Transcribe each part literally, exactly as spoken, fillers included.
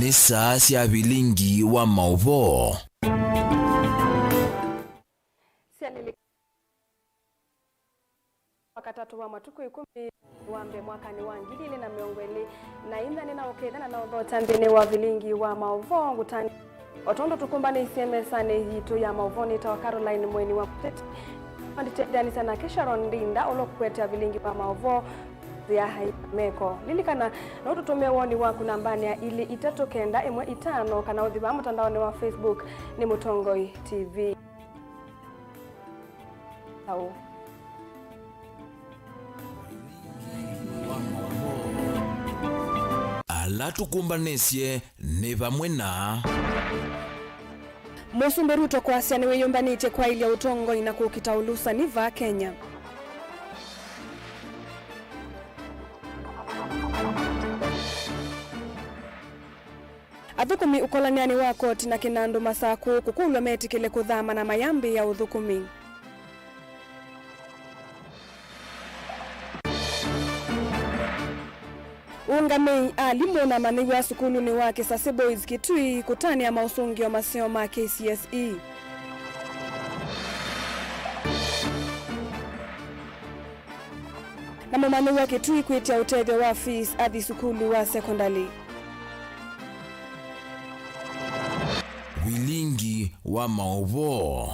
Nĩ saa sya vilingi wa maũvoo. Syalili- Wakatatũ wa matukũ ĩkũmi wa mbee mwakanĩ wa ngili ilĩ na mĩongo ĩlĩ na inya nĩnaũkĩte na naũthokya nthĩnĩ wa vilingi wa maũvoo ngũtani. O tondũ tũkũmbanĩisye mesanĩ yitũ ya maũvoo nĩtawa Caroline Mweni wa Kũteti. Anditetheanĩsya nake Sharon Ndinda ũla ũkũkũetea vilingi wa maũvoo nzĩa ya meko. Lilikana, no ũtũtũmĩe woni waku nambanĩ ya ilĩ itatũ kenda ĩmwe itano kana ũthi vaa mũtandaonĩ wa Facebook nĩ Mũtongoi T V. Au. Ala tũkũmbanĩsye nĩ vamwe na. Mũsumbĩ Ruto kwasya nĩwĩyũmbanĩtye kwaĩlya ũtongoi na kũkita ũlũsani vaa Kenya. Athũkũmi ũkolany'anĩ wa koti na kĩnandũ Masakũ kũkũlw'a metĩkĩle kũthama na mayambĩĩa ũthũkũmi. Ũngamĩi alimũ na amanyĩw'a sukulunĩ wa Kisasi Boys Kitui kũtanĩa maũsũngĩo maseo ma K C S E. Na mũmanyĩw'a Kitui kwĩtya ũtethyo wa fees athi sukulu wa sekondalĩ. Vilingi wa maũvoo.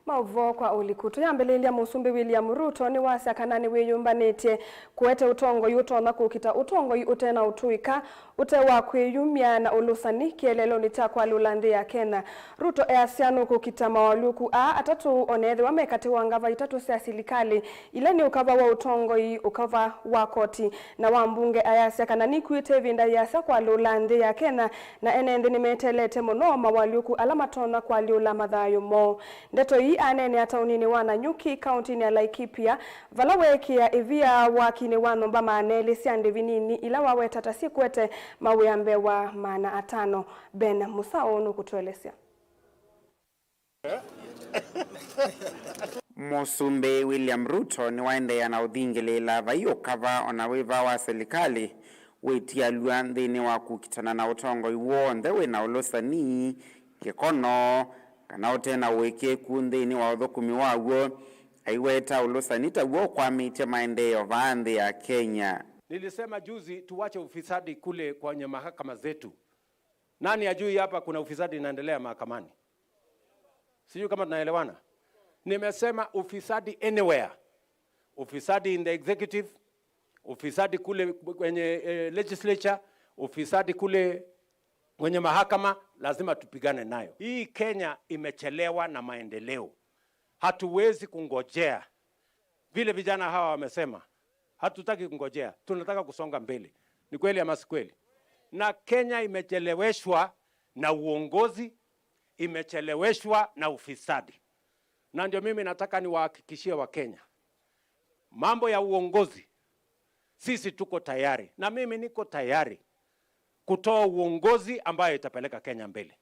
Maũvoo kwa ũliku. Tũyambĩlĩlya, Mũsumbĩ William Ruto nĩwasya kana nĩwĩyũmbanĩtye kũete ũtongoi ũtonya kũkita ũtongoi ũte na ũtũĩka, ũte wa kwĩyumya na ũlũsani kĩeleelonĩ kya kwalũla nthĩ ya Kenya. Ruto easya nũkũkita mawalyũku aa atatũ, o na ethĩwa me katĩ wa ngava itatũ sya silikalĩ, ila nĩ ũkava wa ũtongoi, ũkava wa koti, na wa mbunge. Ayasya kana nĩkuĩte ĩvinda yĩasa kwalũla nthĩ ya Kenya, na ene nthĩ nĩmeteelete mũno mawalyũku ala matonya kũalyũla mathayũ moo. Ndeto ii aneenea taũninĩ wa Nanyuki, kaũntinĩ ya Laikipia, vala weekĩa ĩvia wakinĩ wa nyũmba maana elĩ sya ndĩvi nini ila waweta ta syĩkwete mawĩa mbee wa maana atano. Ben Musau nũkũtũelesya. Mũsumbĩ William Ruto nĩwaendeea na ũthingĩlĩĩla vai ũkava o na wĩva wa silikalĩ wĩtialw'a nthĩnĩ wa kũkitana na ũtongoi w'onthe wĩ na ũlũsani, kĩkono, kana ũte na ũĩkĩĩku nthĩnĩ wa ũthũkũmi waw'o, aiweta ũlũsani taw'o ũkwamĩtye maendeeo vaa nthĩ ya Kenya. Nilisema juzi tuwache ufisadi kule kwenye mahakama zetu. Nani ajui hapa kuna ufisadi inaendelea mahakamani? Sijui kama tunaelewana. Nimesema ufisadi anywhere. Ufisadi in the executive, ufisadi kule kwenye, eh, legislature, ufisadi kule kwenye mahakama, lazima tupigane nayo. Hii Kenya imechelewa na maendeleo. Hatuwezi kungojea. Vile vijana hawa wamesema, hatutaki kungojea, tunataka kusonga mbele. Ni kweli ama si kweli? Na Kenya imecheleweshwa na uongozi, imecheleweshwa na ufisadi. Na ndio mimi nataka niwahakikishie Wakenya, mambo ya uongozi, sisi tuko tayari. Na mimi niko tayari kutoa uongozi ambayo itapeleka Kenya mbele.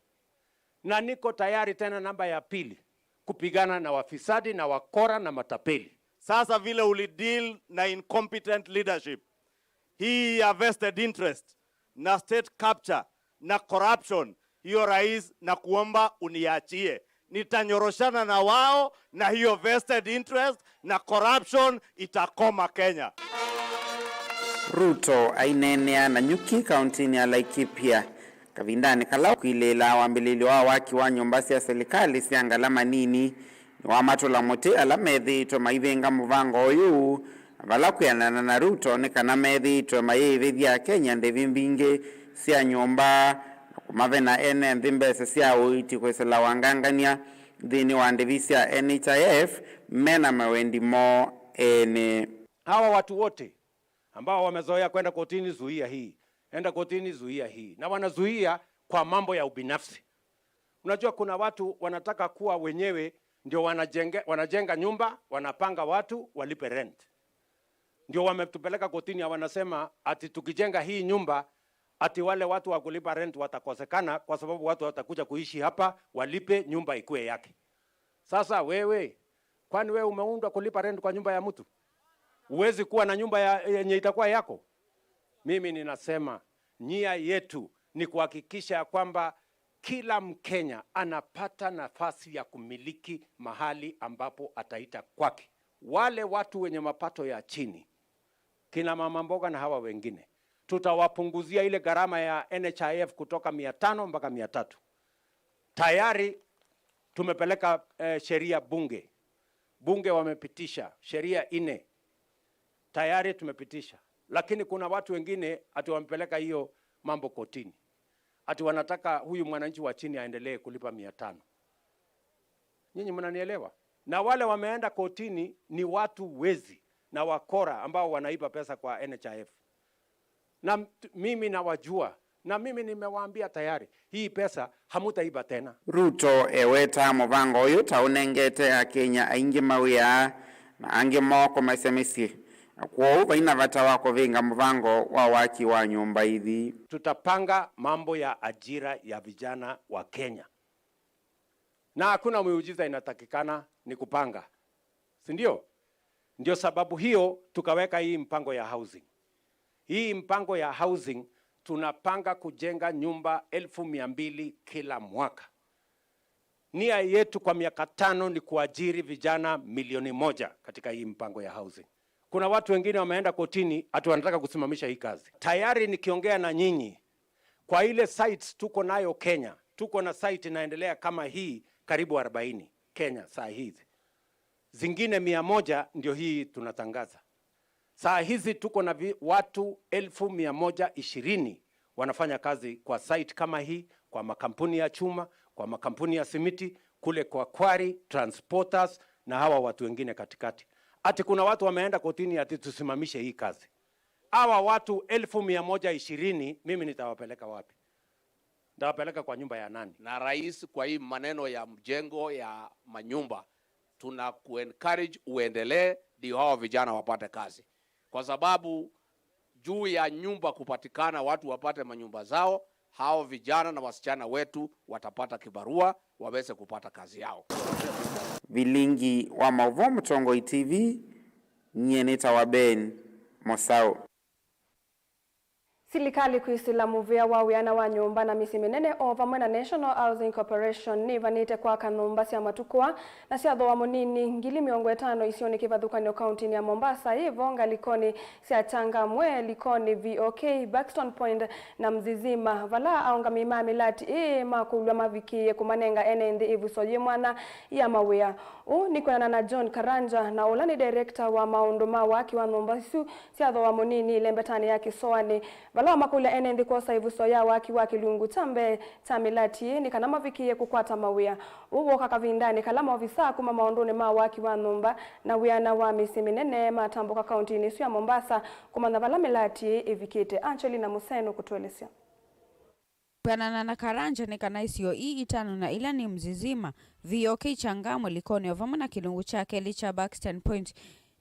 Na niko tayari tena namba ya pili kupigana na wafisadi na wakora na matapeli. Sasa vile ulideal na incompetent leadership, hii ya vested interest na state capture na corruption, hiyo rais, na kuomba uniachie. Nitanyoroshana na wao na hiyo vested interest na corruption itakoma Kenya. Ruto aineenea Nanyuki, kaũntinĩ ya Laikipia, kavindanĩ kala ũkwilĩĩla wambĩlĩlyo wa waki wa nyũmba sya silikalĩ sya ngalama nini. Nĩwamatũla mũtĩ ala methĩĩtwe maivĩnga mũvango ũyũ, na vala kwĩanana na Ruto nĩ kana methĩĩtwe mayĩĩvĩthya Akenya ndĩvi mbingĩ sya nyũmba, na kũmavena ene nthĩ mbesa sya ũiiti kwĩsĩla wangangany'a nthĩnĩ wa ndĩvi sya N H I F me na mawendi moo ene. Hawa watu wote ambao wamezoea kwenda kotini, zuia hii, enda kotini, zuia hii, na wanazuia kwa mambo ya ubinafsi. Unajua, kuna watu wanataka kuwa wenyewe ndio wanajenge-, wanajenga nyumba, wanapanga watu walipe rent. Ndio wametupeleka kotini, wanasema ati tukijenga hii nyumba, ati wale watu wa kulipa rent watakosekana, kwa sababu watu watakuja kuishi hapa, walipe, nyumba ikuwe yake. Sasa wewe, kwani wewe umeundwa kulipa rent kwa nyumba ya mtu? Huwezi kuwa na nyumba ya, yenye itakuwa yako. Mimi ninasema nia yetu ni kuhakikisha ya kwamba kila Mkenya anapata nafasi ya kumiliki mahali ambapo ataita kwake. Wale watu wenye mapato ya chini, kina mama mboga na hawa wengine, tutawapunguzia ile gharama ya N H I F kutoka mia tano mpaka mia tatu. Tayari tumepeleka, eh, sheria bunge. Bunge wamepitisha sheria nne. Tayari tumepitisha. Lakini kuna watu wengine ati wamepeleka hiyo mambo kotini. Ati wanataka huyu mwananchi wa chini aendelee kulipa mia tano. Nyinyi mnanielewa? Na wale wameenda kotini ni watu wezi na wakora ambao wanaiba pesa kwa N H I F. Na m-, mimi nawajua. Na mimi nimewaambia tayari, hii pesa hamutaiba tena. Ruto ewetaa mũvango ũyũ ta ũnengete Akenya aingĩ mawĩa na angĩ moko maisye mĩsyĩ, na kwoou vaina vata wa kũvĩnga mũvango wa waki wa nyũmba ithi. Tutapanga mambo ya ajira ya vijana wa Kenya. Na hakuna miujiza inatakikana, ni kupanga. Si ndio? Ndio sababu hiyo tukaweka hii mpango ya housing. Hii mpango ya housing tunapanga kujenga nyumba elfu mia mbili kila mwaka. Nia yetu kwa miaka tano ni kuajiri vijana milioni moja katika hii mpango ya housing. Kuna watu wengine wameenda kotini ati wanataka kusimamisha hii kazi. Tayari nikiongea na nyinyi, kwa ile sites tuko nayo Kenya, tuko na site inaendelea kama hii karibu arobaini Kenya saa hizi. Zingine mia moja ndio hii tunatangaza. Saa hizi tuko na vi-, watu elfu mia moja ishirini wanafanya kazi kwa site kama hii, kwa makampuni ya chuma, kwa makampuni ya simiti, kule kwa quarry, transporters na hawa watu wengine katikati. Ati kuna watu wameenda kotini ati tusimamishe hii kazi. Hawa watu elfu mia moja ishirini, mimi nitawapeleka wapi? Nitawapeleka kwa nyumba ya nani? Na rais, kwa hii maneno ya mjengo ya manyumba, tuna kuencourage uendelee, ndio hao vijana wapate kazi, kwa sababu juu ya nyumba kupatikana, watu wapate manyumba zao, hao vijana na wasichana wetu watapata kibarua, waweze kupata kazi yao. Vilingi wa maũvoo Mũtongoi T V, nyie nĩtawa Ben Mosaũ. Silikalĩ kwĩsĩla mũvĩa wa wĩana wa nyũmba na mĩsyĩ mĩnene o vamwe na National Housing Corporation nĩvanĩte kwaka nyũmba sya matukũ aa na sya thooa mũnini ngili mĩongo ĩtano isionĩ kĩvathũkany'o kauntinĩ ya Mombasa, ĩvo ngalĩkonĩ sya Changamwe, Likoni V O K, Buxton Point na Mzizima, vala aũngamĩi ma mĩlati ĩĩ makũlw'a mavikĩĩe kũmanenga ene nthĩ ĩvuso yĩ mwanya ya mawĩa. Ũu nĩ kwĩanana na John Karanja, na ũla nĩ director wa maũndũ ma waki wa nyũmba isu sya thooa mũnini ĩlembetanĩ ya Kĩsoanĩ, vala wamakũlya ene nthĩ kwosa ĩvuso ya waki wa kĩlungu kya mbee kya mĩlati ĩĩ nĩ kana mavikĩĩe kũkwata mawĩa. Ũu wooka kavindanĩ kala maovisaa kuma maũndũnĩ ma waki wa nyũmba na wĩana wa mĩsyĩ mĩnene matambũka kauntinĩ ĩsu ya Mombasa kũmanya vala mĩlati ĩĩ ĩvikĩte. Angelina Museno kũtũelesya. Kwĩanana na Karanja, nĩ kana isio ii itano na ila nĩ Mzizima, V O K, Changamwe, Likoni o vamwe na kĩlungu kya kelĩ kya Buxton Point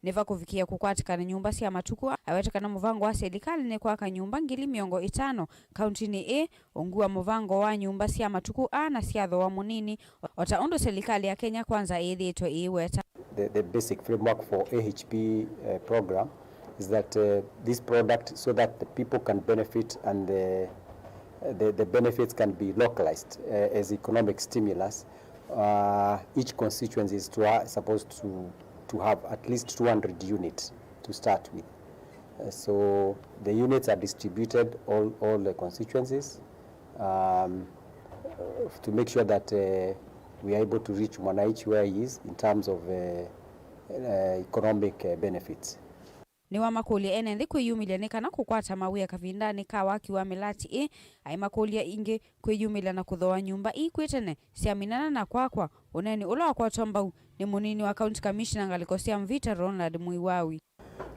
nĩvakũvikĩĩa kũkwatĩkana nyũmba sya matukũ aa. Aweta kana mũvango wa silikalĩ nĩ kwaka nyũmba ngili mĩongo ĩtano kauntinĩ ĩĩ, ungu wa mũvango wa nyũmba sya matukũ aa na sya thooa mũnini, o ta ũndũ silikalĩ ya Kenya Kwanza ĩĩthĩĩtwe ĩiweta. The, the basic framework for A H P, uh, program is that, uh, this product, so that the people can benefit and the, the, the benefits can be localized, uh, as economic stimulus. Uh, each constituency is to ha-, supposed to, to have at least two hundred units to start with. Uh, so the units are distributed all, all the constituencies, um, to make sure that, uh, we are able to reach mwananchi where he is in terms of, uh, uh, economic, uh, benefits. Nĩwamakũlya ene nthĩ kwĩyumĩlya nĩ kana kũkwata mawĩa kavindanĩ ka waki wa mĩlati ĩĩ, aimakũlya ĩngĩ kwĩyumĩlya na kũthooa nyũmba ii kwĩ tene syaminana na kwakwa, ũneeni ũla wakwatwa mbau nĩ mũnini wa County Commissioner ngalĩko sya Mvita, Ronald Muiwawi.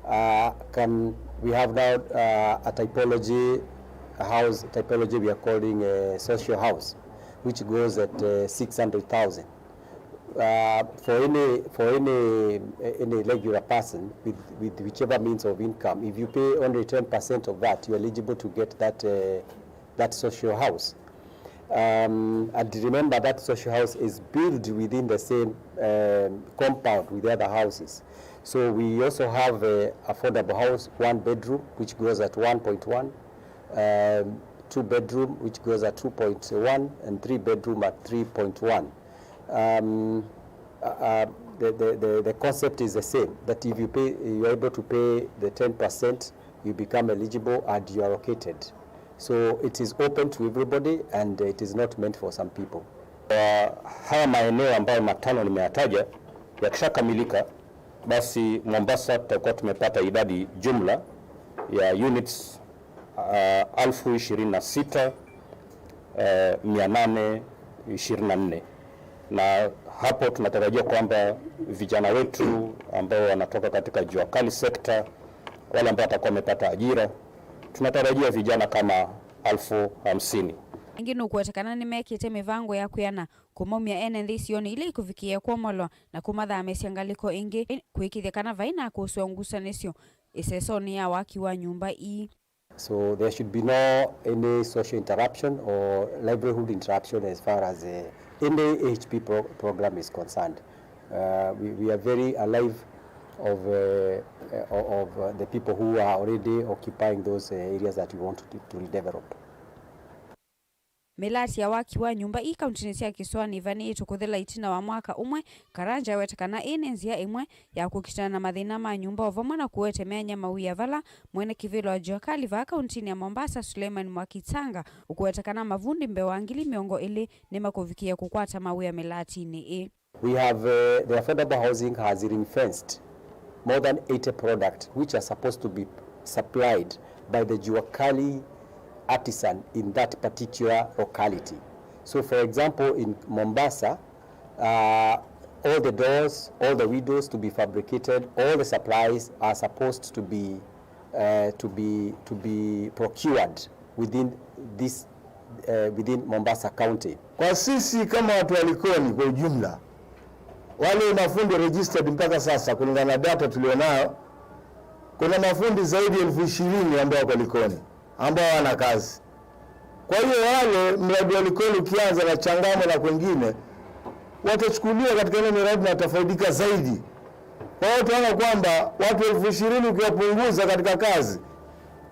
Uh, can, we have now, uh, a typology, a house typology we are calling a social house, which goes at, uh, six hundred thousand. Uh, for any, for any, any regular person with, with whichever means of income, if you pay only ten percent of that, you're eligible to get that, uh, that social house. Um, and remember that social house is built within the same, um, compound with the other houses. So we also have a affordable house, one bedroom, which goes at one point one, um, two bedroom, which goes at two point one, and three bedroom at three point one. Um, uh, uh, the, the, the, the concept is the same, that if you pay, you are able to pay the ten percent, you become eligible and you are located. So it is open to everybody and it is not meant for some people. Uh, haya maeneo ambayo matano nimeyataja yakishakamilika, basi Mombasa tutakuwa tumepata idadi jumla ya units, uh, elfu ishirini na sita, uh, mia nane ishirini na nne. Na hapo tunatarajia kwamba vijana wetu ambao wanatoka katika jua kali sector, wale ambao watakuwa wamepata ajira, tunatarajia vijana kama elfu hamsini. Ĩngĩ nũkũweta kana nĩmekĩte mĩvango ya kwĩana kũmaumya ene nthĩ isionĩ ila ikũvikĩĩa kwomolwa na kũmathamĩsya ngalĩko ĩngĩ, kwĩkĩthya kana vai na kũsũa ngusanĩsyo ĩsesonĩ ya waki wa nyũmba ii. So there should be no any social interruption or livelihood interruption as far as, uh, any A H P pro-, program is concerned. Uh, we, we are very alive of, uh, uh, of, uh, the people who are already occupying those, uh, areas that we want to, to redevelop. Mĩlati ya waki wa nyũmba ii kauntinĩ sya Kĩsũanĩ ĩvanĩĩtwe kũthela ĩtina wa mwaka ũmwe. Karanja aweta kana ĩĩ nĩ nzĩa ĩmwe ya kũkitana na mathĩna ma nyũmba o vamwe na kũete myanya mawĩa vala mwene kĩvĩla wa Jua Kali vaa kauntinĩ ya Mombasa, Suleiman Mwakitanga, ũkũweta kana mavundi mbee wa ngili mĩongo ĩlĩ nĩmakũvikĩĩa kũkwata mawĩa mĩlatinĩ ĩĩ. We have, uh, the affordable housing has ring-fenced more than eighty products which are supposed to be supplied by the Jua Kali artisan in that particular locality. So, for example, in Mombasa, uh, all the doors, all the windows to be fabricated, all the supplies are supposed to be, uh, to be, to be procured within this, uh, within Mombasa County. Kwa sisi kama watu wa Likoni kwa ujumla, wale mafundi registered mpaka sasa, kulingana na data tulionayo, kuna mafundi zaidi ya elfu ishirini ambao wako Likoni, ambao hawana kazi. Kwa hiyo wale, mradi wa Likoni ukianza na Changamwe na kwingine, watachukuliwa katika ile miradi na watafaidika zaidi. Kwa hiyo tunaona kwamba watu elfu ishirini ukiwapunguza katika kazi,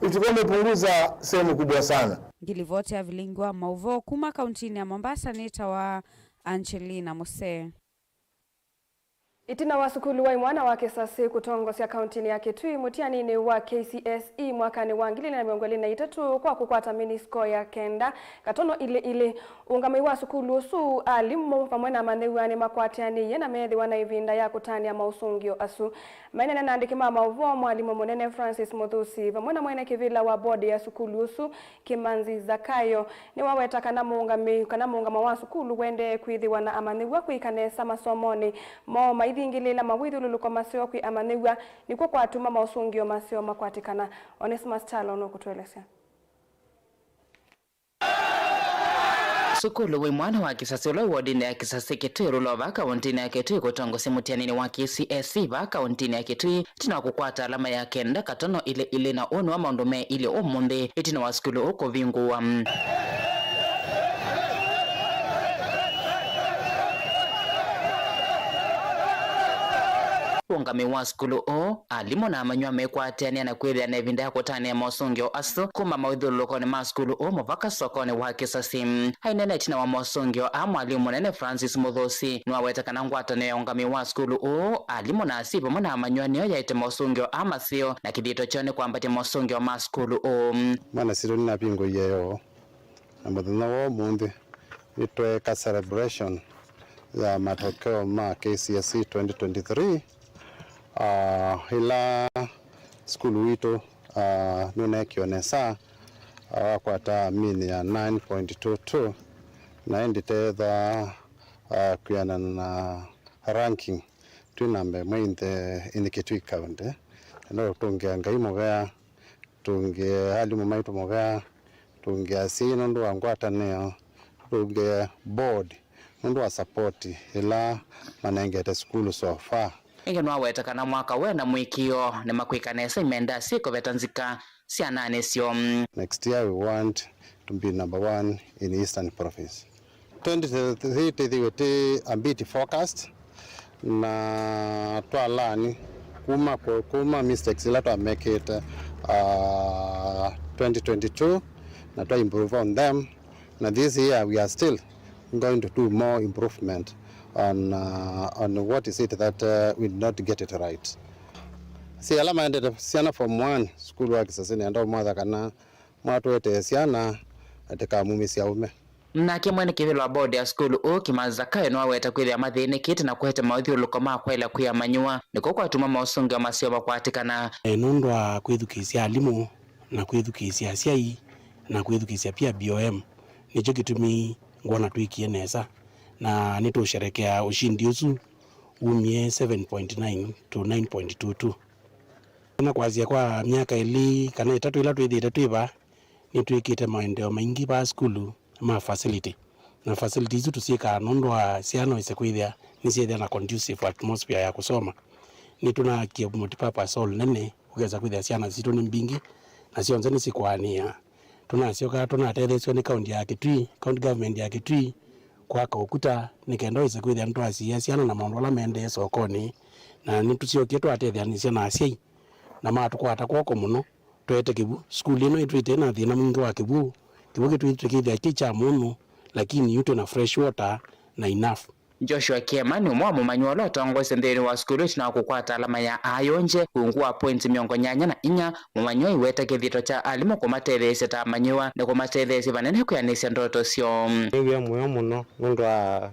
utakuwa umepunguza sehemu kubwa sana. Ngilivoti ya vilingi wa mauvoo kuma kauntinĩ ya Mombasa nĩtawa Angelina Musee. Ĩtina wa sukulu wa imwana wa Kĩsasĩ kũtongosya kauntinĩ ya Kitui mũtianinĩ wa K C S E mwakanĩ wa ngili ilĩ na mĩongo ĩlĩ na itatũ kwa kũkwata mini score ya kenda katono ilĩ ilĩ, ũngamĩi wa sukulu ũsu, alimũ vamwe na amanyĩw'a nĩmakwatanĩie na meethĩwa na ĩvinda ya kũtanĩa maũsũngĩo asu. Maineena na andĩki ma maũvoo, mwalimũ mũnene Francis Mũthusi vamwe na mwene kĩvĩla wa board ya sukulu ũsu, Kimanzi Zakayo, nĩwaweta kana mũũngamĩi kana mũũngamo wa sukulu ũendee kwĩthĩwa na amanyĩw'a kwĩka nesa masomonĩ moo maithingĩlĩĩla mawĩthyũlũlũko maseo kwĩ amanyĩw'a, nĩkw'o kwatuma maũsũngĩo maseo makwatĩkana. Onesmus Kyalo nũkũtũelesya. Sukulu wĩ mwana wa Kĩsasĩ ũla wĩ wodinĩ ya Kĩsasĩ Kitui Rulova, kauntinĩ ya Kitui, kũtongosya mũtianĩnĩ wa K C S E vaa kauntinĩ ya Kitui, ĩtina wa kũkwata alama ya kenda katono ilĩ ilĩ, na ũũ nĩwa maũndũ me ilĩ ũmũnthĩ ĩtina wa sukulu ũũ kũvingũwa. Ũũngamĩi wa sukulu ũũ, alimũ na amanyĩw'a mekwatĩanĩa na kwĩthĩa na ĩvinda ya kũtanĩa mosũngĩo asu kuma mawĩthyũlũlũkonĩ ma sukulu ũũ mũvaka sokonĩ wa Kĩsasĩ. Aineena ĩtina wa mosũngĩo aa, mwalimũ mũnene Francis Mũthusi nĩwaweta kana ngwatanĩo ya ũũngamĩi wa sukulu ũũ, alimũ na asyai vamwe na amanyĩw'a nĩyo yaĩte mosũngĩo aa maseo, na kĩthito kyoo nĩ kwambatya mosũngĩo ma sukulu ũũ. Mwana sitũ nĩnavingũie yoo, na mũthenya wa ũmũnthĩ nĩtweeka celebration ya matokeo ma K C S E twenty twenty-three. Ah, ĩla sukulu witũ, ah, nũneekie nesa, ah, wakwata mean ya nine point two two, na ĩndĩ tetha, ah, kwĩanana na ranking, twĩ namba ĩmwe in the, in Kitui County. Enda ũtũngĩa Ngai mũvea, tũngĩe alimũ maitũ mũvea, tũngĩe asyai nũndũ wa ngwatanĩo, tũngĩe board nũndũ wa support ĩla manengete sukulu so far. Ĩngĩ nĩwaweta kana mwaka ũũ ena mũĩkĩĩo nĩmakwĩka nesa imendaa syĩ kũveta nzika syananĩ syoo. Next year we want to be number one in Eastern Province. Twenty twenty-three tĩthĩwe tĩ a bit focused, na twalani kuma, kuma mistakes ila twamekĩte, uh, twenty twenty-two, na twa improve on them, na this year we are still going to do more improvement on, uh, on what is it that, uh, we did not get it right. Si ala maendete syana form one sukulu wa Kisasi, nenda ũmwatha kana mwatũetee syana na tĩkamumĩsya ũme. Nake mwene kĩvĩla wa board ya sukulu ũũ, Kĩmanzi Zakayo, nĩwaweta kwĩthĩa mathĩnĩkĩte na kũete maũthyũlũlũko ma kwaĩla kwĩ amanyĩw'a, nĩko kwatuma mosũngĩo maseo makwatĩkana. E, nũndũ wa kwĩthukĩĩsya alimũ na kwĩthukĩĩsya asyai na kwĩthukĩĩsya pia B O M, nĩkyo kĩtumi ngwona twĩkie nesa, na nĩtũsherekea ũshindi ũsu wumie seven point nine to nine point two two. Na kwasya kwa myaka ĩlĩ kana ĩtatũ ĩla twĩthĩĩte twĩ vaa, nĩtwĩkĩte maendeeo maingĩ vaa sukulu ma facility. Na facility isu tũsyĩkaa nũndũ wa syana ise kwĩthĩa nĩsyĩthĩa na conducive atmosphere ya kũsoma. Nĩtũnaakie multipurpose hall nene, ũkesa kwĩthĩa syana sitũ nĩ mbingĩ na syonthe nĩsikwaanĩaa. Tũnasyoka tũnatetheesw'a nĩ kaunti ya Kitui, county government ya Kitui, kwaka ũkuta nĩ kenda wĩse kwĩthĩa nĩtwasiĩa syana na maũndũ ala maendee sokonĩ, na nĩtũsyokie twatetheanĩsya na asyai na matũkwata kw'oko mũno. Tweete kĩw'ũ. Sukulu ĩno ĩtwĩte na thĩna mwingĩ wa kĩw'ũ. Kĩw'ũ kĩtwĩte kĩthĩa kĩ kya mũnyũ, lakini yu twĩ na fresh water na enough. Joshua Kiema nĩ ũmwe wa mũmanyĩw'a ũla ũtongoesye nthĩnĩ wa sukulu ĩtina wa kũkwata alama ya ayonje ungu wa points mĩongo nyanya na inya. Mũmanyĩw'a aiweta kĩthito kya alimũ kũmatetheesya ta amanyĩw'a nĩ kũmatetheesye vanene kwĩanĩsya ndoto syoo. Nĩw'e mũyo mũno nũndũ wa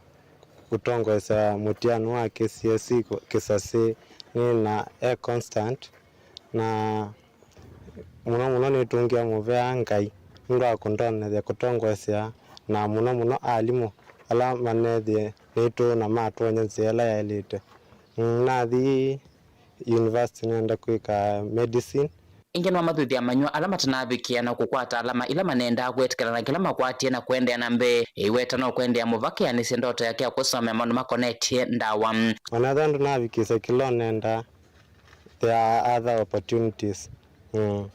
kũtongoesya mũtiano wa K C S E Kisasi nĩ na e constant, na mũno mũno nĩtũngĩa mũvea Ngai nũndũ wa kũndonethya kũtongoesya, na mũno mũno alimũ ala manethĩe naitũ na matwony'a nzĩa ĩla yaĩlĩte. Mm, nathi university nĩenda kwĩka medicine. Ĩngĩ nĩwamathuthya amanyĩw'a ala matanavikĩa na kũkwata alama ila manendaa kwĩtĩkĩla na kĩla makwatie na kũendeea na mbee. Ĩweta no kũendeea mũvaka eanĩsye ndoto yake ya kũsomea maũndũ makonetye ndawa. Ona ethĩwa ndũnavikĩsya kĩla ũnendaa, there are other opportunities. Mm.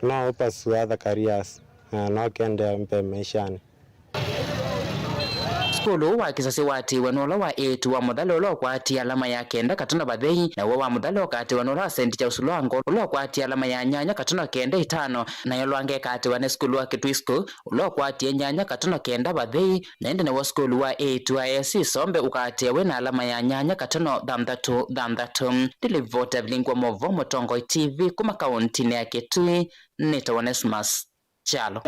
No ũpursue other careers, na no ũkendea mbee maishanĩ. Sukulu ũũ wa Kisasi watiiwe nĩ ũla wa ĩĩtu wa Mũthale ũla ũkwatie alama ya kenda katano vathei, na ũla wa Mũthale ũkatiwa nĩ ũla wa Saint Charles Lwango ũla ũkwatie alama ya nyanya katano kenda itano, nayo Lwange ĩkatiwa nĩ sukulu wa Kitui School ũla ũkwatie nyanya katano kenda vathei, na ĩndĩ naw'o sukulu wa ĩĩtu wa A S C Sombe ũkaatia wĩ na alama ya nyanya katano thanthatũ thanthatũ. Ndilivota vilingwa Movo Mũtongoi T V kuma kauntinĩ ya Kitui, nĩtawa Onesmus Kyalo.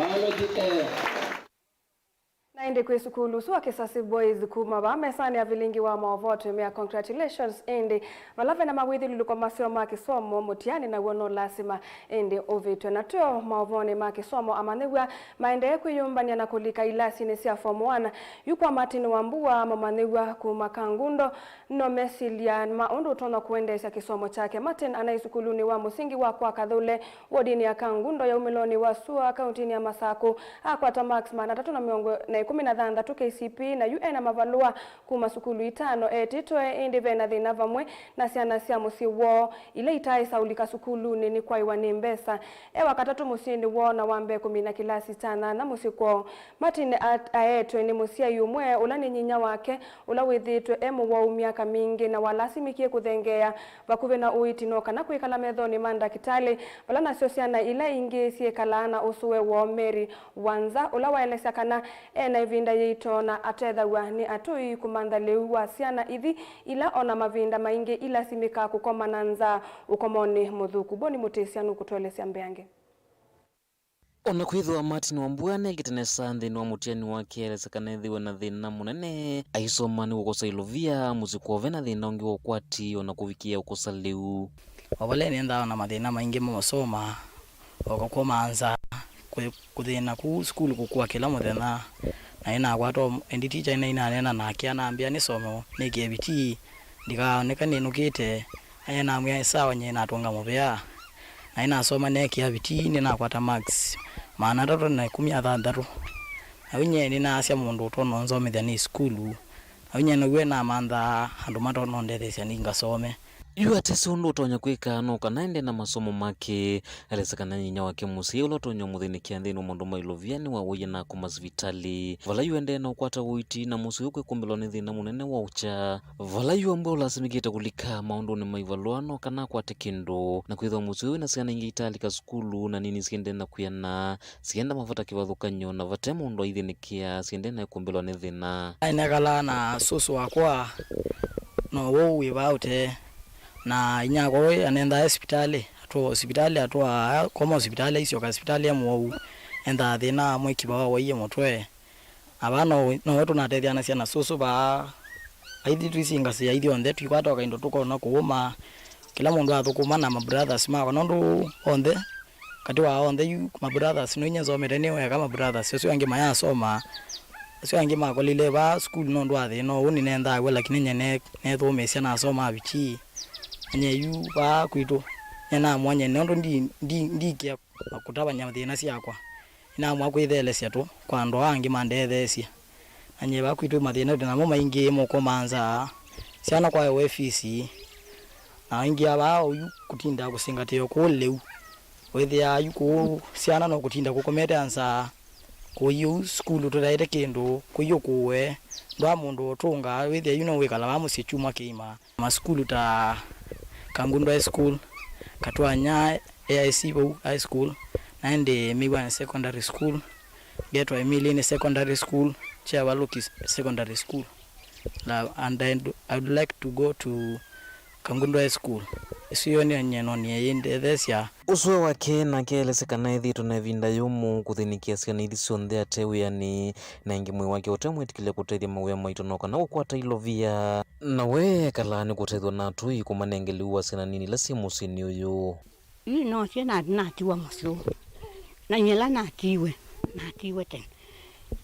Na ĩndĩ kwĩ sukulu ũsu wa Kisasi Boys kuma vaa mesanĩ ya vilingi wa maũvoo twĩmea congratulations, ĩndĩ vala vena mawĩthyũlũlũko maseo ma kĩsomo, mũtiani naw'o no lasima ĩndĩ ũvĩtw'e. Na twĩo maũvoonĩ ma kĩsomo, amanyĩw'a maendee kwĩyũmbany'a na kũlika ilasinĩ sya form one. Yu kwa Martin Wambua, mũmanyĩw'a kuma Kangundo, no mesilya ma ũndũ ũtonya kũendeesya kĩsomo kyake. Martin anaĩ sukulunĩ wa mũsingi wa kwa Kathũle, wodinĩ ya Kangundo ya umĩlonĩ wa sua, kauntinĩ ya Masakũ. Akwata marks maana atatũ na mĩongo na ĩkũmi na thanthatũ K C P, na yu ena mavalũa kuma sukulu itano etĩtwe, ĩndĩ vena thĩna vamwe na syana sya mũsyĩ woo ila itaaĩsa ũlika sukulunĩ nĩ kwaĩwa nĩ mbesa. E wa katatũ mũsyĩnĩ woo na wa mbee kũmina kĩlasi kya nyanya mũsyĩ kwoo. Martin at-, aetwe nĩ mũsyai ũmwe ũla nĩ nyinya wake, ũla wĩthĩĩtwe e mũwau myaka mingĩ na walasimĩkie kũthengeea vakuvĩ na ũiiti no kana kwĩkala methonĩ ma ndakĩtalĩ, vala nasyo syana ila ingĩ syĩkalaa na ũsũe woo. Mary Wanza, ũla waelesya kana e na ĩvinda yĩito na atethaw'a nĩ atũi kũmantha lĩu wa syana ithi ila o na mavinda maingĩ ilasimĩkaa kũkoma na nzaa ũkomonĩ mũthũku. Boni Mũtĩsya nũkũtũelesya mbeange. O na kwĩthĩwa Martin Wambua neekĩte nesa nthĩnĩ wa mũtiani wake, aelesya kana ethĩwe na thĩna mũnene aisoma nĩ kũkosa ilovia, mũsyĩ kwoo ve na thĩna ũngĩ wa ũkwati, o na kũvikĩĩa ũkosa lĩu. O vala nĩendaa na mathĩna maingĩ ma ũsoma, o kũkoma nzaa, kũ-, kũthĩna kũu sukulu kũkua kĩla mũthenya, na nĩnakwata o ĩndĩ ticha nĩnaneena nake anambĩa nĩsome, nĩkĩe vitii, ndikaoneke nĩnũkĩte. Aye namwĩa, "Sawa, nyie natũnga mũvea." Na nĩnasoma neekĩa vitii, nĩnakwata marks maana atatũ na ĩkũmi na thanthatũ. Na yu nyie nĩnaasya mũndũ ũtonya ũnzomethya nĩ sukulu, Au nyie now'o namanthaa andũ matonondetheesya nĩ ngasome. Yu atesĩ ũndũ ũtonya kwĩka no kana ende na masomo make. Elesya kana nyinya wake mũsyai ũla ũtonya ũmũthĩnĩkĩa nthĩnĩ wa maũndũ ma ilovia nĩwawaie na akoma sivitalĩ, vala yu endee na ũkwata ũiiti na mũsyai ũkwĩkũmbĩlwa nĩ thĩna mũnene wa ũkya, vala yu ambwa ũlasimĩkĩte kũlika maũndũnĩ ma ivalũa no kana akwate kĩndũ, na kwĩthĩwa mũsyai wĩna syana ingĩ itaalika sukulu na nini syendee na kwĩana, syenda mavata kĩvathũkany'o na vate mũndũ aithĩnĩkĩa, syendee na ĩkũmbĩlwa nĩ thĩna. Aĩ nekalaa na sũsũ wakwa, no wou wĩ vaa ũtee, na inyakwa ũĩ anenthaa e sipitalĩ, atũa sipitalĩ, atũa koma sipitalĩ, aisyoka sipitalĩ e mũwau, enthaa thĩna mwĩkiva wawaie mũtwe. Na vaa no, nowe tũnatetheanasya na sũsũ vaa. Aithi twĩsingasya ithyonthe, twikwata o kaindo tũkona kũũma. Kĩla mũndũ athũkũma na mabrothers makwa, nũndũ onthe, katĩ wa onthe yu mabrothers, no inya nsomete nĩ weka mabrothers, asu angĩ mayasoma, asu angĩ makolile vaa sukulu nũndũ wa thĩna ũũ nĩnenthaaw'a, lakini nye ne-, nethũmĩĩsya nasoma vitii. Na nye yu vaa kwitũ, nye namw'a nye nũndũ ndi, ndi, ndikĩa na kũtavany'a thĩna syakwa. Nĩnaamua kwĩtheelesya tũ kwa andũ aa angĩ mandetheesye. Na nyie vaa kwitũ mathĩna twĩ namo maingĩ, mũkomaa nzaa, syana kwaewa fisi, na aingĩ a vaa oyu kũtinda kũsingatĩwa kũũ lĩu. Wĩthĩaa yu kũũ syana no kũtinda kũkomete nzaa, kũi ũu sukulu tũtaĩte kĩndũ, kũi ũkũũe, ndwaa mũndũ ũtũnga, wĩthĩa yu no wĩkala vaa mũsyĩ kyumwa kĩima. Masukulu ta Kangundo High School, Katwanya A I C vau High School, na ĩndĩ Miwani Secondary School, ngetwa Emilini Secondary School, Kyavalũki Secondary School. Na, and I, I would like to go to Kangundo High School. Ĩsu yo nĩyo nyie nonie yĩndetheesya. Ũsũe wake nake elesya kana ethĩĩtwe na ĩvinda yũmũ kũthĩnĩkĩa syana ithi syonthe ate wĩanĩ, na ĩngĩ mwĩĩ wake ũtemwĩtĩkĩlya kũtethya mawĩa maito no kana kũkwata ilovia. Na we ekalaa nĩ kũtethw'a na atũi kũmanenge lĩu wa syana nini ila syĩ mũsyĩnĩ ũyũ. Ii nosye na natiwa mũsyĩ ũũ. Na nyie ĩla natiwe, natiwe tene.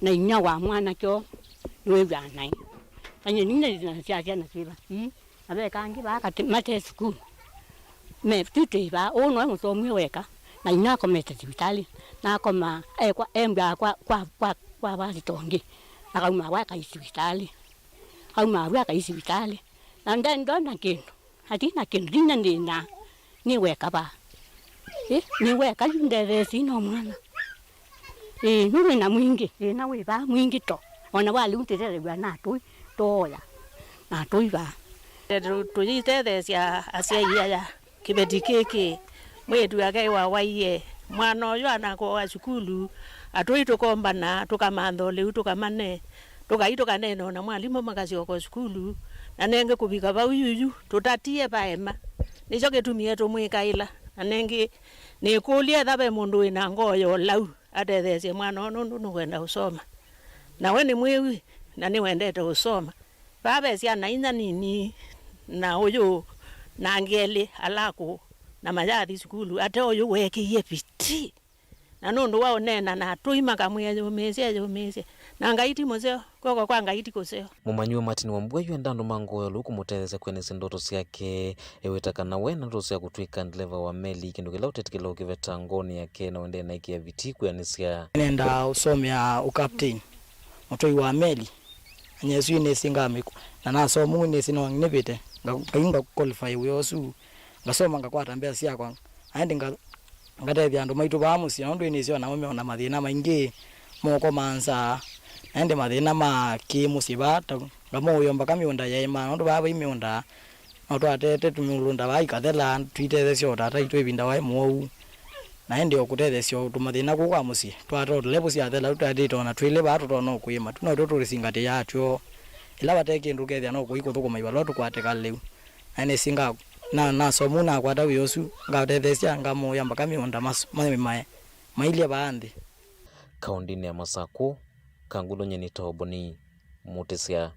Na inyia wa mwanake ũũ nĩwĩw'aa naĩ. Na nyie nĩnasya syana syĩva. Ii, na ve kangĩ vaa katĩ mate sukulu. Me, twĩ twĩ vaa, ũũ noe mũsomie weka. Na inyia akomete sivitalĩ. Na akoma, ekwa, embwaa kwa, kwa, kwa, kwa vasito ũngĩ. Akauma vaa akai sivitalĩ. Auma vaa akai sivitalĩ. Na nde ndona kĩndũ. Ati na kĩndũ, ndinya ndĩna, nĩ weka vaa. Ĩ, nĩ weka yu ndetheesye no mwana. Ĩ, nũndũ wĩna mwingĩ, thĩna wĩ vaa mwingĩ to. Ona wa lĩu tũtethew'a na atũi, tooya, na atũi vaa. Tũ-, tũyĩtetheesya asyai aya kĩveti kĩkĩ, mwĩĩtu ake wawaie, mwana ũyũ anakũa sukulu, atũi tũkombana, tũkamantha o lĩu, tũkamane, tũkai tũkaneena na mwalimũ makasyoka o sukulu, na nengĩ kũvika vau yuyu, tũtatie vaema. Nĩkyo kĩtumie tũmwĩkaĩla. Na nengĩ, nĩkũlya etha ve mũndũ wĩ na ngoo ya ũlau, atetheesye mwana ũũ nũndũ nũkwenda ũsoma. Na we nĩ mwĩwi, na nĩwendete ũsoma. Vaa ve syana inya nini, na ũyũ, na angĩ elĩ ala akũũ, na mayathi sukulu, ate ũyũ weekĩie vitii. Na nũndũ wa ũneena na atũi makamwĩa, "Yũmĩĩsye, yũmĩĩsye." Na Ngai ti mũseo, kw'oko kwa Ngai ti kũseo. Mũmanyĩw'a Martin Wambua yu enda andũ ma ngoo ya lũu kũmũtetheesya kwĩanĩsya ndoto syake. Eweta kana we ena ndoto sya kũtw'ĩka ndeleva wa meli, kĩndũ kĩla ũtetĩkĩla ũkĩveta ngoonĩ yake, na ũendee na ĩkĩa vitii kwĩanĩsya. Nĩnendaa ũsomea ũkapteni, mũtwai wa meli. Na nyie ĩsu nĩsĩ ngamĩkũ-, na nasoma ũu nĩsĩ no nĩvĩte, nga-, ngai nga qualify wĩa ũsu, ngasoma ngakwata mbesa syakwa, na ĩndĩ nga-, ngatethya andũ maitũ vaa mũsyĩ, nũndũ nĩsĩ o namo me na mathĩna maingĩ, moko ma nzaa, na ĩndĩ mathĩna ma kĩ mũsyĩ vaa, ta ngamũũya mbaka mĩũnda yaĩma, nũndũ vaa vai mĩũnda, no twatete tũmĩũlũnda vaa ikathela, tũitetheesya o tata aitũ ĩvinda waĩ mũwau. Na ĩndĩ o kũtetheesya o tũmathĩna kũu kwa mũsyĩ, twatoo tũlevũ syathela, tũtatĩte o na twĩlĩ vaa tũtonya o kũĩma tu, no tũtũsingatĩaa atw'o. Ĩla vate kĩndũ ũkethĩa no kũi kũthũkũma ivalũa tũkwatĩka lĩu. Na nĩsinga, na, nasoma ũu nakwata wĩa ũsu, ngatetheesya, ngamũũya mbaka mĩũnda mas-, maĩmae, mailye vaa nthĩ. Kaũndĩnĩ ya Masakũ, Kangundo nyeni Toboni, Mũtĩsya.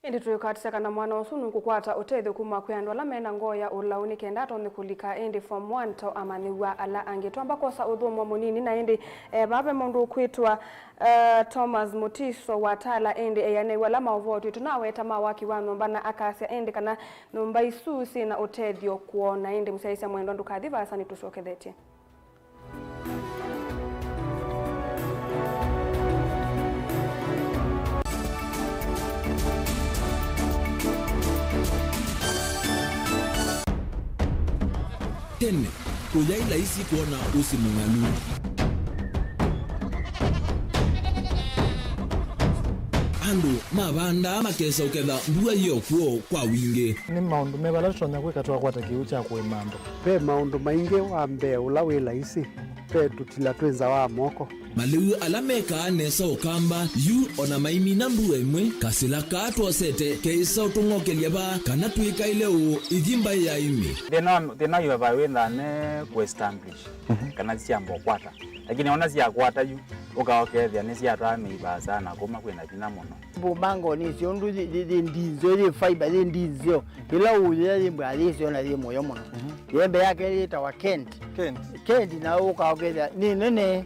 Ĩndĩ tũikatĩsya kana mwana ũsu nũkũkwata ũtethyo kuma kwĩ andũ ala mena ngoo ya ũlau nĩ kenda atonye kũlika ĩndĩ form one ta amanyĩw'a ala angĩ. Twamba kwosa ũthũmũo mũnini na ĩndĩ, eh, vaa ve mũndũ ũkwĩtwa, eh, Thomas Mutiso wa Tala, ĩndĩ eanĩw'a ala maũvoo twĩ tũnaweta ma waki wa nyũmba na akasya ĩndĩ kana nyũmba isu syĩna ũtethyo kwoo. Na ĩndĩ mũsyaĩĩsya mwendwa ndũkathi vaasa, nĩtũsyokethetye. Tene, kũyaĩ laisi kwona ũsĩ mũng'alu. Andũ mavandaa makesa ũketha mbua yĩ o kwoo kwa wingĩ. Nĩ maũndũ meva ala tũtonya kwĩka twakwata kĩw'ũ kya kũĩma andũ? Ve maũndũ maingĩ. Wa mbee ũla wĩ laisi, ve tũtila twĩ nza wa moko. Malĩu ala mekaa nesa Ũkamba yu o na maimina mbua ĩmwe, kasĩla kaa twosete keĩsa ũtũng'okelya vaa kana twĩkaĩle ũũ ithi mbaĩ ya ĩmĩ. Thĩna, thĩna wĩ va wĩ nthane kũ establish, mhm, kana syamba ũkwata. Lakini ona syakwata yu, ũka ũkethĩa nĩsyatwaa mĩi vaasa na kuma kwĩna vinya mũno. Mbũmango nĩsyo ũndũ yĩ, yĩ, yĩ ndinzeo, yĩ fiber, yĩ ndinzeo. Ĩla ũyĩa yĩ mbwa yĩsyo na yĩ mũyo mũno. Mhm. Yembe yake yĩtawa Kent. Kent. Kent na ũka ũkethĩa nĩ nene.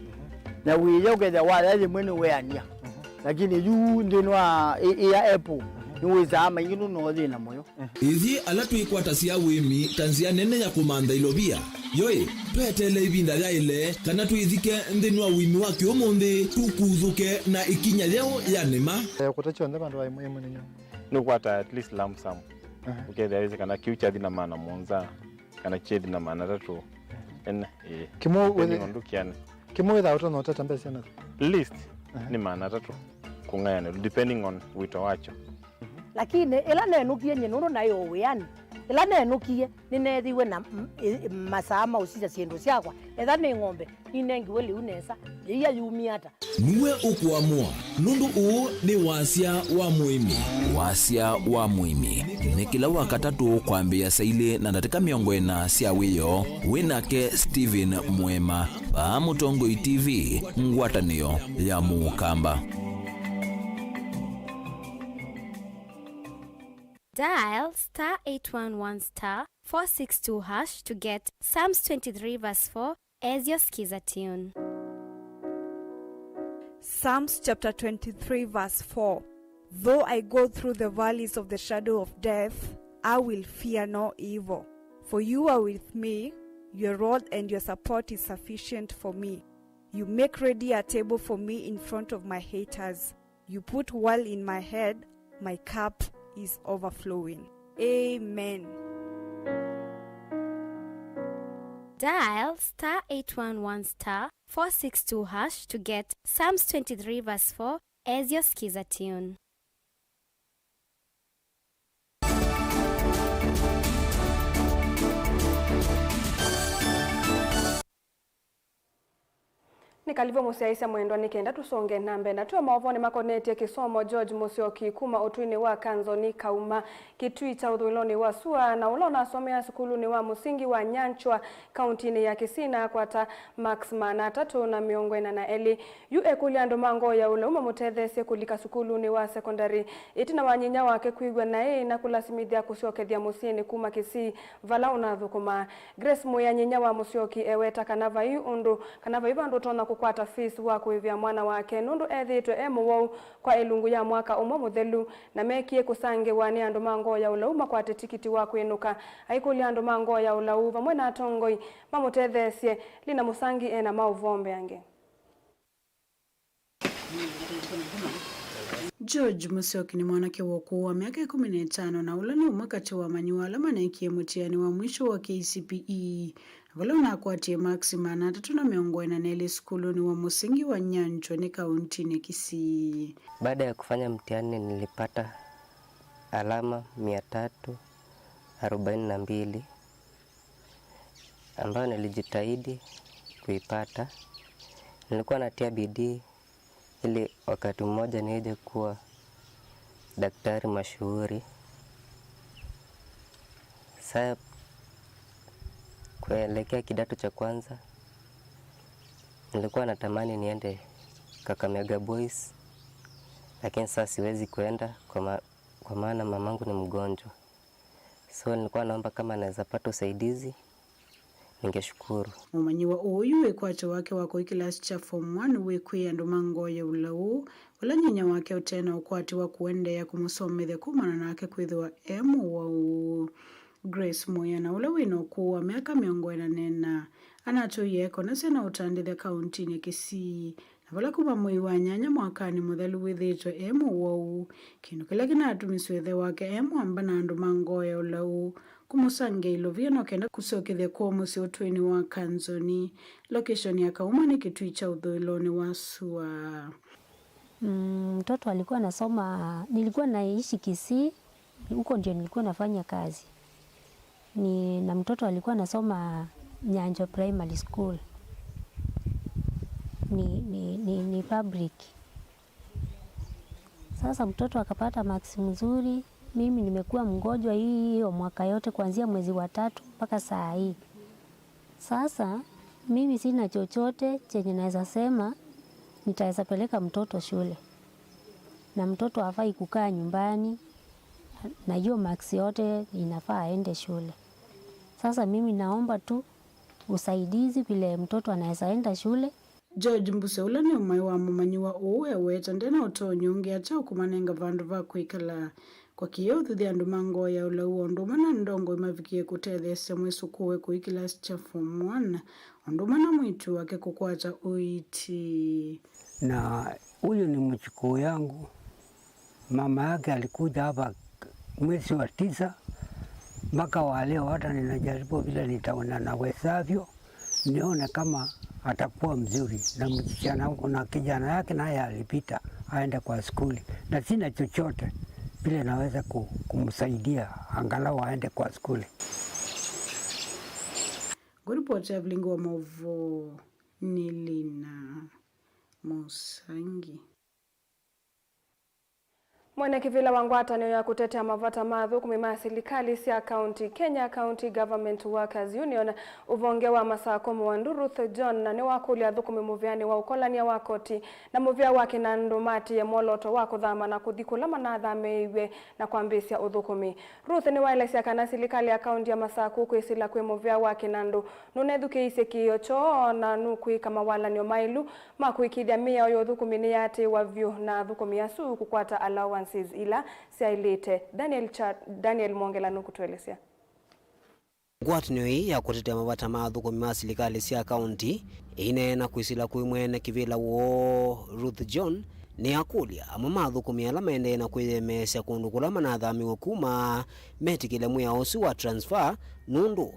Na wĩya ũkethĩa waya yĩmwe nĩ weania. Mhm. Lakini yu nthĩnĩ wa ĩ, ĩ ya apple, mhm, nĩ wĩsaa maingĩ nũno thĩna mũyo. Ithyĩ ala twĩkwatasya ũĩmi ta nzĩa nene ya kũmantha ilovia, yoĩ, tweteele ĩvinda yaĩle kana twĩthike nthĩnĩ wa ũĩmi wa kĩũmũnthĩ, tũkuthũke na ĩkinya yeũ ya nĩma. Eh, kũta kyonthe vandũ va ĩmwe ĩmwe nĩ nyũmũ. Nũkwata at least lump sum. Aha. Ũkethĩa wĩsĩ kana kĩu kyathi na maana mũonza, kana kyethi na maana atatũ. Ene, ĩĩ. Kĩmwe depending wĩthĩ-, on ndũkĩane. Kĩmwe wĩthaa ũtonya ũtata mbesa na? Least, aha, nĩ maana atatũ kũng'ayanĩlwa, depending on wĩto wakyo. Lakini ĩla nenũkie nyie nũndũ naĩ o wĩanĩ, ĩla nenũkie nĩneethiwe na m-, ĩ-, masaa ma ũsisya syĩndũ syakwa, etha nĩ ng'ombe, ninengiwe lĩu nesa, yĩia yumie ata? Nue ũkũamũa, nũndũ ũũ nĩ wasya wa mũĩmi. Wasya wa mũĩmi nĩ kĩla Wakatatũ kwambĩĩa saa ilĩ na ndatĩka mĩongo ĩna sya wĩoo. Wĩ nake Stephen Mwema, vaa Mũtongoi T V, ngwatanĩo ya Mũkamba. Dial star eight one one star four six two hash to get Psalms twenty-three verse four as your Skiza tune. Psalms chapter twenty-three, verse four. Though I go through the valleys of the shadow of death, I will fear no evil. For you are with me, your rod and your support is sufficient for me. You make ready a table for me in front of my haters. You put oil in my head, my cup is overflowing. Amen. Dial star eight one one star four six two hash to get Psalms twenty-three verse four as your Skiza tune. Nĩ kalivũ mũsyaĩĩsya mwendwa, nĩ kenda tũsonge na mbee na twĩ maũvoonĩ makonetye kĩsomo. George Mũsyoki kuma ũtũinĩ wa Kanzoni Kauma, Kĩtui kya ũthũĩlonĩ wa sua, na ũla ũnasomeaa sukulunĩ wa mũsingi wa Nyanchwa, kauntinĩ ya Kisii, na akwata marks maana atatũ na mĩongo ĩna na elĩ. Yu ekũlya andũ ma ngoo ya ũlau mamũtetheesye kũlika sukulunĩ wa sekondalĩ. Ĩtina wa nyinya wake kwĩw'a naĩ na kũlasimĩthya kũsyokethya mũsyĩnĩ kuma Kisii, vala ũnathũkũmaa. Grace Mwĩa, nyinya wa Mũsyoki, eweta kana vai ũndũ, kana vai vandũ ũtonya kũkwata fees wa kũĩvĩa mwana wake, nũndũ ethĩĩtwe e mũwau kwa ĩlungu ya mwaka ũmwe mũthelu, na mekie kũsangĩwa nĩ andũ ma ngoo ya ũlau makwate tikiti wa kwĩnũka. Aikũlya andũ ma ngoo ya ũlau vamwe na atongoi mamũtetheesye. Lina Mũsangi ena maũvoo mbeange. George Mũsyoki nĩ mwanake wa ũkũũ wa myaka ĩkũmi na ĩtano, na ũla nĩ ũmwe katĩ wa amanyĩw'a ala maneekie mũtiani wa mwisho wa K C P E, na vala ũnakwatie makisi maana atatũ na mĩongo ĩna na elĩ sukulunĩ wa mũsingi wa Nyanchwa nĩ kauntinĩ ya Kisii. Baada ya kufanya mtihani, nilipata alama mia tatu arobaini na mbili, ambayo nilijitahidi kuipata. Nilikuwa natia bidii ili wakati mmoja nije kuwa daktari mashuhuri. Sasa kuelekea kidato cha kwanza, nilikuwa natamani niende Kakamega Boys, lakini sasa siwezi kuenda kwa ma-, kwa maana mamangu ni mgonjwa. So nilikuwa naomba kama naweza pata usaidizi, ningeshukuru. Mũmanyĩw'a ũũ yu wĩkwatyo wake wa kũi kĩlasi kya form one wĩkwĩa andũ ma ngoo ya ũlau, vala nyinya wake ũte na ũkwati wa kũendeea kũmũsomethya kumana nake kwĩthĩwa e mũwau. Grace Mũya, na ũla wĩ na ũkũũ wa myaka mĩongo ĩna na ĩna, anatũie ekonasya na ũtandĩthya kauntinĩ ya Kisii, na vala kuma mwei wa nyanya mwakanĩ mũthelu wĩthĩĩtwe e mũwau, kĩndũ kĩla kĩnatumisye ĩthe wake e mwamba na andũ ma ngoo ya ũlau Kũmũsangĩa ilovia no kenda kũsyokethya kwoo mũsyĩ ũtũinĩ wa Kanzoni, location ya Kauma nĩ kĩtui kya ũthũĩlonĩ wa sua. Mm, mtoto alikuwa anasoma, nilikuwa naishi Kisii, huko ndio nilikuwa nafanya kazi. Ni, na mtoto alikuwa anasoma Nyanjo Primary School. Ni, ni, ni, ni public. Sasa mtoto akapata marks mzuri, mimi nimekuwa mgonjwa hii hiyo mwaka yote kuanzia mwezi wa tatu mpaka saa hii. Sasa mimi sina chochote chenye naweza sema nitaweza peleka mtoto shule. Na mtoto hafai kukaa nyumbani, na hiyo marks yote inafaa aende shule. Sasa mimi naomba tu usaidizi vile mtoto anaweza enda shule. George Mbuse, ũla nĩ ũmaĩ wa mũmanyĩw'a ũũ, eweta ndena ũtonyi ũngĩ ata ũkũmanenga vandũ va kwĩkala. Kwa kĩĩ ũthuthya andũ ma ngoo ya ũlau o ũndũ ũmwe na ndongoi mavikie kũtetheesya mwĩsũkũũe kũi kĩlasi kya form one, o ũndũ ũmwe na mwĩĩtu wake kũkwata ũiiti. Na huyu ni mjukuu yangu. Mama yake alikuja hapa mwezi wa tisa, mpaka wa leo hata ninajaribu vile nitaona nawezavyo, nione kama atakuwa mzuri. Na msichana wangu na kijana yake naye alipita aende kwa skuli, na sina chochote vile naweza ku-, kumsaidia angalau aende kwa skuli. Ngũripoti ya vilingi wa maũvoo nĩ Lina Mũsangi. Mwene kĩvĩla wa ngwatanĩo ya kũtetea mavata ma athũkũmi ma silikalĩ sya kaunti, Kenya County Government Workers Union, ũvonge wa Masakũ Mũandu, Ruth John, na nĩwakũlya athũkũmi mũvĩanĩ wa ũkolany'a wa koti na mũvĩa wa kĩnandũ maatĩĩe mwolooto wa kũthama na kũthi kũla manathamĩĩiw'e na kwambĩĩsya ũthũkũmi. Ruth nĩwaelesya kana silikalĩ ya kaunti ya Masakũ kwĩsĩla kwĩ mũvĩa wa kĩnandũ nũnethukĩĩisye kĩĩo kyoo na nũkwĩka mawalany'o maĩlu ma kũĩkĩĩthya mĩao ya ũthũkũmi nĩyaatĩĩwa vyũ na athũkũmi asu kũkwata allowances ila syaĩlĩte. Daniel Cha-, Daniel Mwongela nũkũtũelesya. Ngwatanĩo ĩĩ ya kũtetea mavata ma athũkũmi ma silikalĩ sya kaunti ĩineena kwĩsĩla kwĩ mwene kĩvĩla woo Ruth John nĩyakũlya amwe ma athũkũmi ala maendee na kwĩyemeesya kũndũ kũla manathamĩwe kuma metĩkĩle mwĩao ũsu wa transfer, nũndũ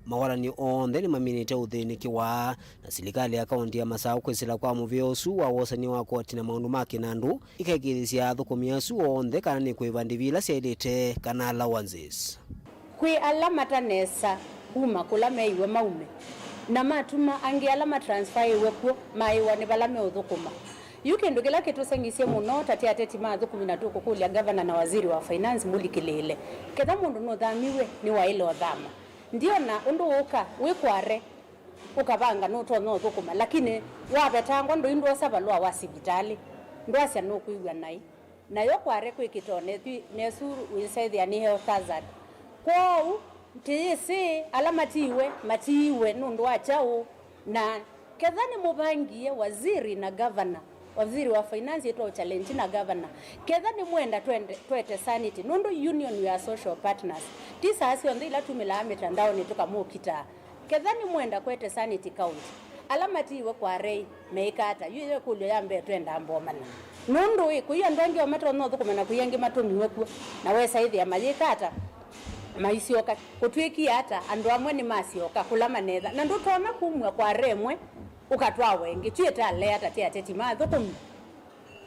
mawalany'o onthe nĩmaminĩte ũthĩnĩkĩwa. Na silikalĩ ya kaunti ya Masaũ kwĩsĩla kwa mũvĩa ũsu wa wosany'a wa koti na maũndũ ma kĩnandũ ĩkekĩĩthya athũkũmi asu onthe kana nĩkũĩva ndĩvi ila syaĩlĩte kana allowances. Kwĩ ala matanesa kuma kũla meiwe maume, na matuma angĩ ala matransfaiwe kw'o maĩwa nĩ vala meũthũkũma. Yu kĩndũ kĩla kĩtũseng'isye mũno ta twĩ ateti ma athũkũmi na tũkũkũlya ngavana na waziri wa finance mũlikĩlĩĩle, ketha mũndũ nũthamiw'e nĩwaĩle ũthama. Ndiona ũndũ ũũka wĩ kware, ũkavanga nũtonya ũthũkũma, lakini wavetangwa ndũi ndwosa valũa wa sivitalĩ, ndwasya nũkwĩw'a naĩ. Nayo kware kwĩkĩtwa nesu wĩsethĩa nĩ health hazard. Kwoou tĩyĩsĩ ala matiiwe matiiwe nũndũ wa kyaũ, na ketha nĩmũvangie waziri na governor, waziri wa finance ĩtwa challenge na governor, ketha nĩmwenda twende, twete sanity, nũndũ union we are social partners. Ti saa syonthe ila tumĩlaa mĩtandaonĩ tũkamũkitaa. Ketha nĩmwenda kwete sanity count, ala matiiwe kwarei meĩka ata? Yu ĩyo ĩkũlyo ya mbee twendaa mbomana. Nũndũ ĩ, kũi andũ angĩ o matonya ũthũkũma na kũi angĩ matũmiwe kw'o, na wesa ĩthĩa mayĩka ata? Maisyoka. Kũtw'ĩkie ata? Andũ amwe nĩmasyoka kũla manetha. Na ndũtonya kumw'a kware ĩmwe ũkatwawa ĩngĩ. Twĩ ĩtalea ata twĩ ateti ma athũkũmi?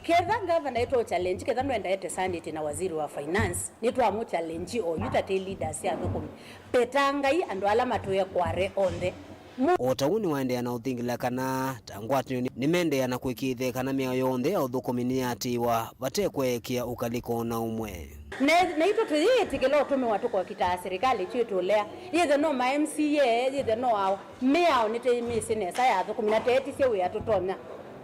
Ketha ngavana ĩtwa challenge, ketha ndwenda ete sanity na waziri wa finance, nĩtwamũ challenge oyu ta twĩ leaders sya athũkũmi. Vetangai andũ ala matũe kware onthe. Mu- O ta ũu nĩwaendeea na ũthingĩla kana ta ngwatanĩo nĩ-, nĩmeendeea na kũĩkĩĩthya kana mĩao yonthe ya ũthũkũmi nĩyatĩĩwa vate kweekĩa ũkalĩko o na ũmwe. Ne-, naitũ tũyĩĩtĩkĩla ũtũmĩwa tũkokitaa silikalĩ twĩ tũlea, yĩthe no ma M C A, yĩthe no ao. Mĩao nĩtũimĩsĩ nesa ya athũkũmi na teetisye wĩa tũtonya.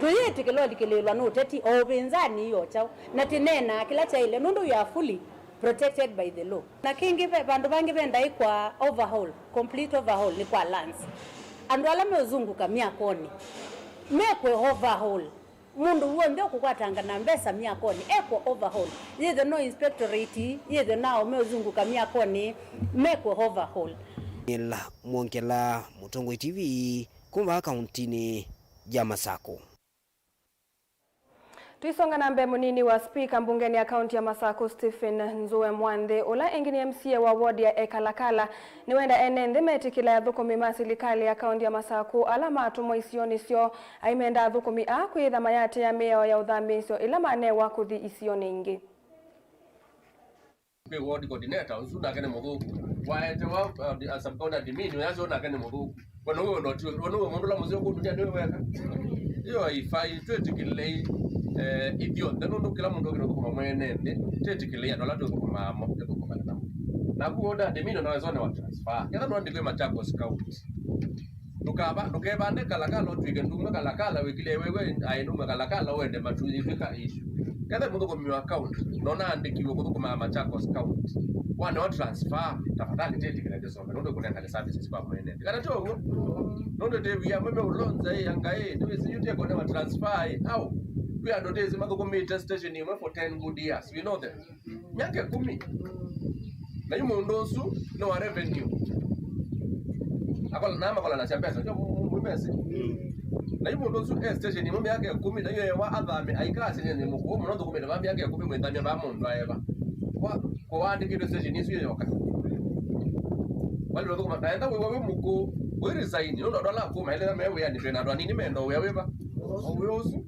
Tũyĩtĩkĩla ũlikĩlĩĩlwa nĩ ũteti o ũvĩnzani io kyaũ, na tĩneenaa kĩla kyaĩle nũndũ we are fully protected by the law. Na kĩngĩ, ve vandũ vangĩ vendaĩ kwa overhaul, complete overhaul nĩ kwa lands. Andũ ala meũzunguka myakonĩ mekwe overhaul. Mũndũ w'onthe ũkũkwatanga na mbesa myakonĩ ekwe overhaul. Yĩthe no inspectorate, yĩthe nao meũzunguka myakonĩ mekwe overhaul. Daniel Mwongela, Mũtongoi T V, kuma kauntinĩ ya Masakũ. Tũisonga na mbee, mũnini wa spika mbungeni ya kaunti ya Masaku, Stephen Nzue Mwanthi, ũla ĩngĩ nĩ M C A wa ward ya Ekalakala, nĩwenda ene nthĩ metĩkĩle athũkũmi ma silikalĩ ya kaunti ya Masaku ala matũmwa isionĩ syoo. Aimenda athũkũmi aa kwĩtha mayatĩĩa mĩao ya ũthambĩĩsyo ĩla manewa kũthi isionĩ ingĩ. Kwĩ ward coordinator, ũsu nake nĩ mũthũku. Waetewa, uh, sub-county admin, ũyasyo nake nĩ mũthũku. We nĩwe ũndũ ũtiwe, we nĩwe mũndũ ũla mũseo kũndũ nĩwe weka. Ĩyo haifai, twĩtĩkĩlei, eh, ithyonthe, nũndũ kĩla mũndũ akĩna ũthũkũma mwene nthĩ, twĩtĩkĩlei andũ ala twĩthũkũmaa mo, twĩthũkũmane namo. Naku ward admin no wĩsone wa transfer. Ketha no ndĩkwĩ Machakos County. Ndũkava-, ndũkevande Kalakala ũtw'ĩke ndumwe Kalakala, wĩkĩle wewe aĩ ndumwe Kalakala, ũende matu yĩtw'ĩka issue. Ketha mũthũkũmi wa county, no naandĩkiwe kũthũkũma Machakos County. Wanewa transfer, tafadhali tĩtĩkĩla ndĩsome, nũndũ kũnengane services kwa mwene. Kana ti ũguo? Nũndũ ndĩvia mwe meũlonza ĩ, anga ĩ, nĩwĩsĩ yu tĩkonewa transfer ĩ, au? Kwĩ andũ tĩsĩ mathũkũmĩte station ĩmwe for ten good years. We know them. Myaka ĩkũmi. Na yu mũndũ ũsu nĩ wa revenue. Akola, na makolanasya mbesa, ndio mu-, mu-, mu-, mbesa. Na yu mũndũ ũsu e station ĩmwe myaka ĩkũmi, na yu ewa athame, aika station ĩmwe mũkũũ mũno, thũkũmĩte va myaka ĩkũmi, mwĩthamya va mũndũ aeva. Kwa, kwa waandĩkĩtwe station ĩsu yoka. Wali thũkũma, na enda wĩwa wĩ mũkũũ, wĩ resign, nũndũ andũ ala akũũ maelera me wĩanĩ, twĩ na andũ anini menda wĩa wĩva. O wĩa ũsu.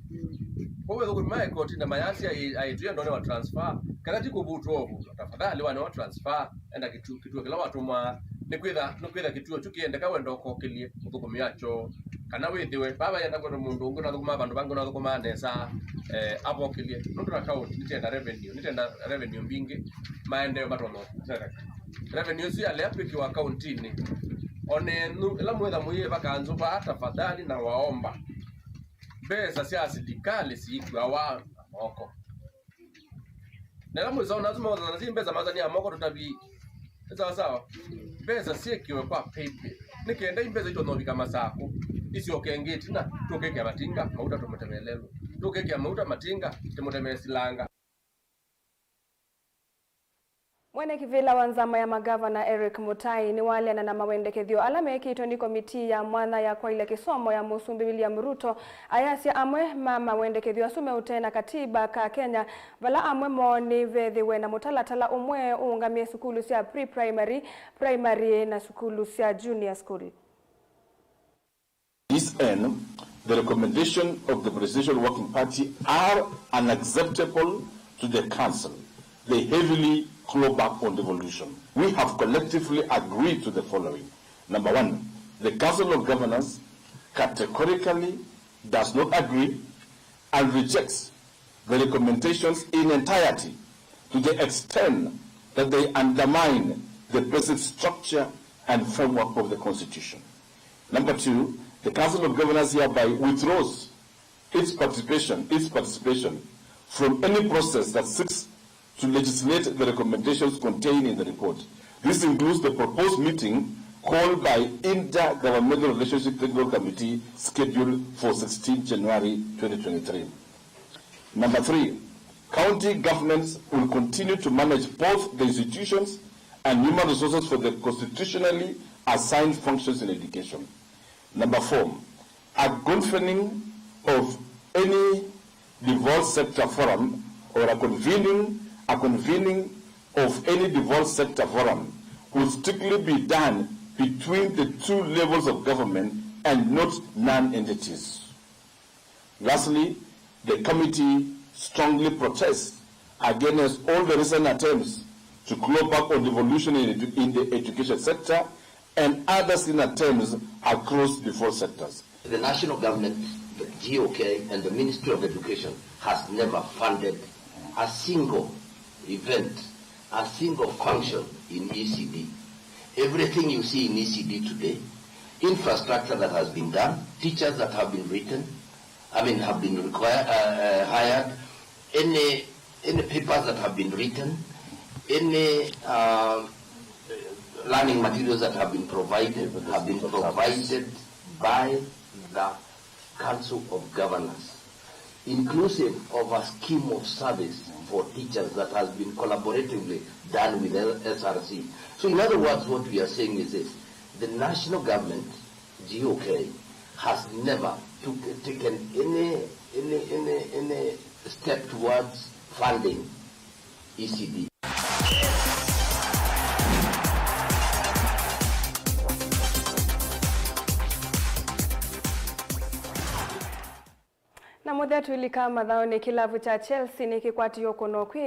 Kwa wĩa thũkũmi ma ekoti na mayasya aitwĩa ndone wa transfer, kana ti kũvutwa ũvutwa. Tafadhali wane wa transfer, enda kĩtu-, kĩtuo kĩla watũmwa, nĩkwĩtha, nĩkwĩtha kĩtuo kyu kĩendeka wenda ũkokĩlye mũthũkũmi wakyo. Kana wĩthĩwe, vava yenda kwenda mũndũ ũngĩ ũnathũkũmaa vandũ vangĩ ũnathũkũmaa nesa, eh, avokĩlye. Nũndũ na county, nĩtenda revenue, nĩtenda revenue mbingĩ, maendeeo matonya kũsereka. Revenue ĩsu yalea kwĩkĩwa kauntinĩ. Onenyu, ĩla mwĩtha mũyĩva kanzũ vaa, tafadhali na waomba. Mbesa sya silikalĩ siikuawa na moko. Na ĩla mwĩsao nasu mawathana si mbesa mathani ya moko tũtavi. Nĩ sawa sawa. Mbesa syĩkiwe kwa paybill. Nĩ kenda i mbesa itonya ũvika Masaku. Isyoke ĩngĩ ĩtina, tũkĩkĩa matinga, mauta tũmũtemee lelũ. Tũkĩkĩa mauta matinga, tũmũtemee silanga. Mwene kĩvĩla wa nzama ya magavana Eric Mutai nĩwaleana na mawendekethyo ala mekĩtwe nĩ komitii ya mwanya ya kwaĩlya kĩsomo ya Mũsumbĩ William Ruto, ayasya amwe ma mawendekethyo asu meũtee na katiba ka Kenya, vala amwe moo nĩ vethĩwe na mũtalatala ũmwe ũũngamĩe sukulu sya pre-primary, primary na sukulu sya junior school. This end, the recommendation of the Presidential Working Party are unacceptable to the Council. They heavily claw back on devolution. We have collectively agreed to the following. Number one, the Council of Governors categorically does not agree and rejects the recommendations in entirety to the extent that they undermine the basic structure and framework of the Constitution. Number two, the Council of Governors hereby withdraws its participation, its participation from any process that seeks to legislate the recommendations contained in the report. This includes the proposed meeting called by Inter-Governmental Relationship Technical Committee scheduled for sixteen January twenty twenty-three. Number three, county governments will continue to manage both the institutions and human resources for the constitutionally assigned functions in education. Number four, a convening of any devolved sector forum or a convening, a convening of any devolved sector forum will strictly be done between the two levels of government and not non-entities. Lastly, the committee strongly protests against all the recent attempts to claw back on devolution in edu-, in the education sector and other similar attempts across devolved sectors. The national government, the G O K, and the Ministry of Education has never funded a single event, a single function in E C D. Everything you see in E C D today, infrastructure that has been done, teachers that have been written, I mean, have been required, uh, uh, hired, any, any papers that have been written, any, uh, learning materials that have been provided, have been provided by the Council of Governors, inclusive of a scheme of service for teachers that has been collaboratively done with S R C. So in other words, what we are saying is this. The national government, G O K, has never took, taken any, any, any, any Step towards funding E C D. Na mũthya twĩlika mathaũnĩ, kĩlavu kya Chelsea nĩkĩkwatie ũkũno kwĩ